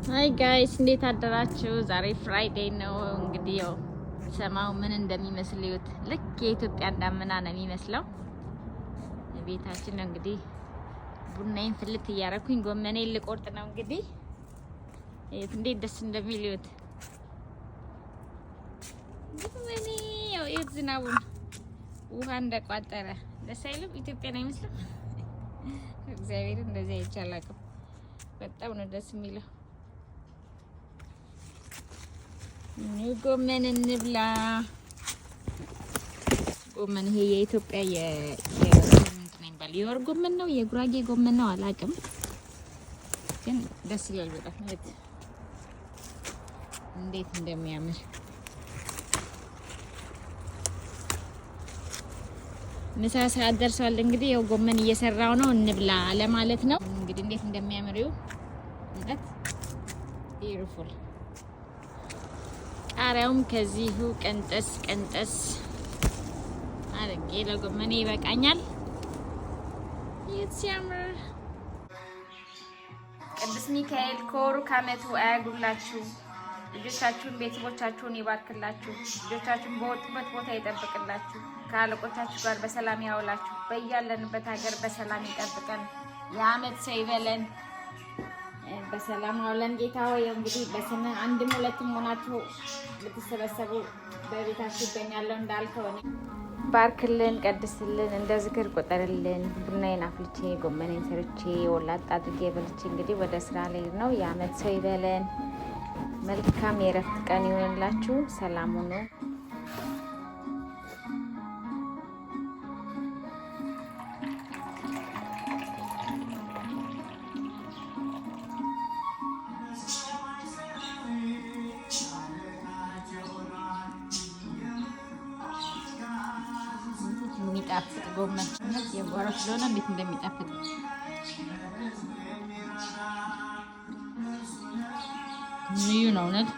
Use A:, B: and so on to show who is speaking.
A: Hi guys፣ እንዴት አደራችሁ? ዛሬ Friday ነው። እንግዲህ ያው ሰማው ምን እንደሚመስል እዩት። ልክ የኢትዮጵያን ዳመና ነው የሚመስለው። ቤታችን ነው እንግዲህ። ቡናዬን ፍልት እያረኩኝ ጎመኔን ልቆርጥ ነው እንግዲህ። እዩት እንዴት ደስ እንደሚል እዩት። ጎመኔ ያው እዩት፣ ዝናቡን ውሃ እንደቋጠረ ደስ አይልም? ኢትዮጵያን አይመስልም? እግዚአብሔር እንደዚህ አይቼ አላውቅም። በጣም ነው ደስ የሚለው። ጎመን እንብላ። ጎመን ይሄ የኢትዮጵያ ምንድን ነው የሚባለው? የወር ጎመን ነው፣ የጉራጌ ጎመን ነው፣ አላውቅም፣ ግን ደስ ይላል በጣም። እንዴት እንደሚያምር። ምሳ ሰዓት ደርሷል። እንግዲህ ያው ጎመን እየሰራው ነው፣ እንብላ ለማለት ነው። እንግዲህ እንዴት እንደሚያምር እዩ። Beautiful። ቃሪያውም ከዚሁ ቀንጠስ ቀንጠስ አድርጌ ለጎመኔ ይበቃኛል። ሲያምር! ቅዱስ ሚካኤል ከወሩ ከዓመቱ አያጉላችሁ። ልጆቻችሁን ቤተሰቦቻችሁን ይባርክላችሁ። ልጆቻችሁን በወጡበት ቦታ ይጠብቅላችሁ። ከአለቆቻችሁ ጋር በሰላም ያውላችሁ። በያለንበት ሀገር በሰላም ይጠብቀን። የዓመት ሰው ይበለን። በሰላም አውለን ጌታ ሆይ። እንግዲህ በስምህ አንድም ሁለትም ሆናችሁ ብትሰበሰቡ በቤታችሁ ይገኛለሁ እንዳልከው ባርክልን፣ ቀድስልን፣ እንደ ዝክር ቁጠርልን። ቡናዬን አፍልቼ፣ ጎመኔን ሰርቼ፣ ወላጥ አድርጌ በልቼ እንግዲህ ወደ ስራ ልሄድ ነው። የዓመት ሰው ይበለን። መልካም የእረፍት ቀን ይሆንላችሁ። ሰላም ሁኑ። የሚጣፍጥ ጎመን፣ የጓሮ ስለሆነ እንዴት እንደሚጣፍጥ! ልዩ ነው እውነት።